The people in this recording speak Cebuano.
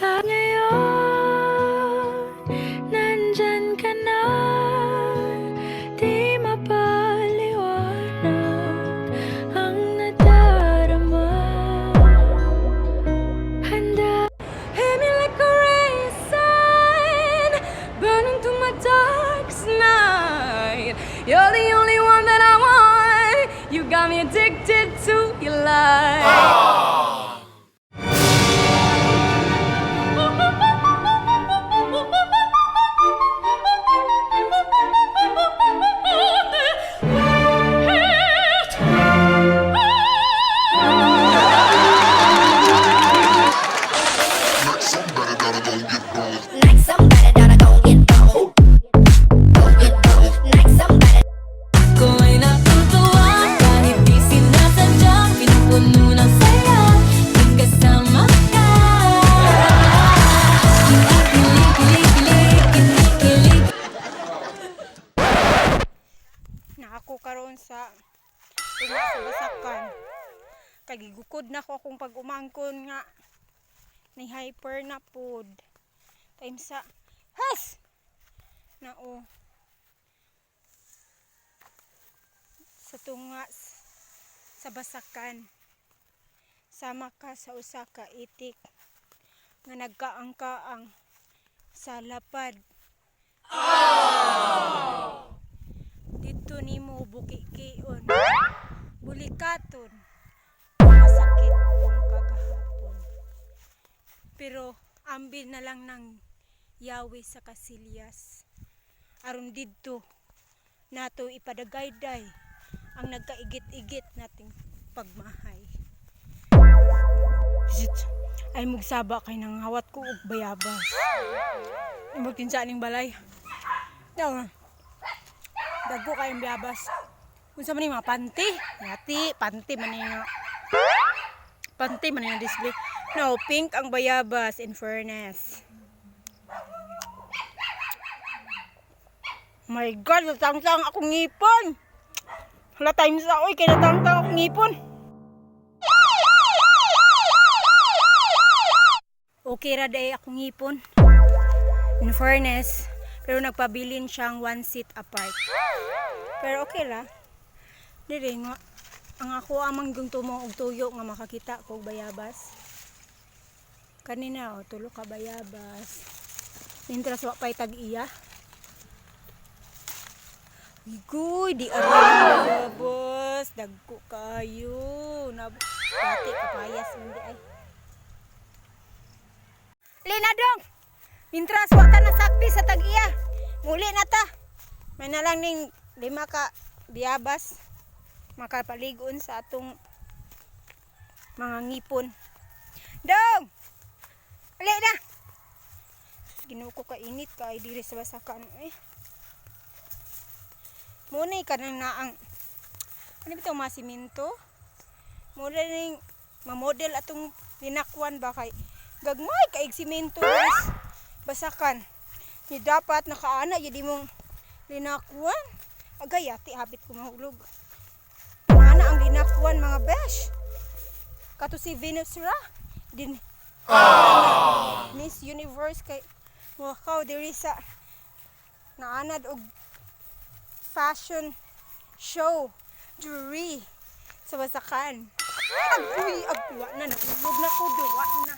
At ngayon, nandyan ka na. Di mapaliwanag ang nadarama. Handa. Hit me like a ray of sun, burning through my darkest night. You're the only one that I want. You got me addicted to your light. Like somebody gotta go get bold. Like somebody gotta go get bold. Go get bold. Like somebody. Ako ay natutuwa kahit di sinasadya. Pinupuno ng saya tuwing kasama ka. Kinikilig, kilig, kinikilig. Na ako karon sa tunga sa basakan. Kay gigukod na ko akong pag-umangkon nga ni hyper na pod. Time sa has na o sa tunga sa basakan. Sama ka sa usa ka itik nga nagkaangkaang sa lapad. Dito nimo bukikion. Bulikaton. Masakit kung kagahapon. Pero ambil na lang ng Yahweh sa kasilyas. Aron didto nato ipadagayday ang nagkaigit-igit nating pagmahay. Shit. Ay mugsaba kay nangawat ko og bayabas. Imog kinsa aning balay. Daw. Dagko kayong bayabas. Unsa man ni mga panty? Yati, panty man ni nga. Panty man ni nga display. No, pink ang bayabas, in fairness. My God, natangtang akong ngipon. Hala times na, oy, kay natangtang akong ngipon. Okay ra day akong ngipon. In fairness, pero nagpabilin siyang one seat apart. Pero okay ra. Dire nga ang ako amang yung tumo og tuyo nga makakita ko og bayabas. Kanina o tulo ka bayabas. Mintras wa pay tag-iya. Igoy, di aray ang bayabas. Dagko kayo. Nab Dati kapayas man di ay. Lina dong. Mintras wa ta nasakpi sa tag-iya. Muli na ta. May na lang ning lima ka biyabas makapaligon sa atong mga ngipon. Dong! Ali na! Sus, Ginoo ko kainit kay diri sa basakan eh. Muna ka nang naang ano ba itong mga simento? Muna ning mamodel atong linakwan ba kay gagmay kaig simento diri sa basakan. Ni dapat nakaana yun imong linakwan. Agay ati habit ko mahulog. Ana ang linakwan, mga besh. Kato si Venus ra din Miss Universe kay wakaw diri sa naanad og fashion show diri sa basakan. Agoy, agwa na, nahulog na ko, duwa na.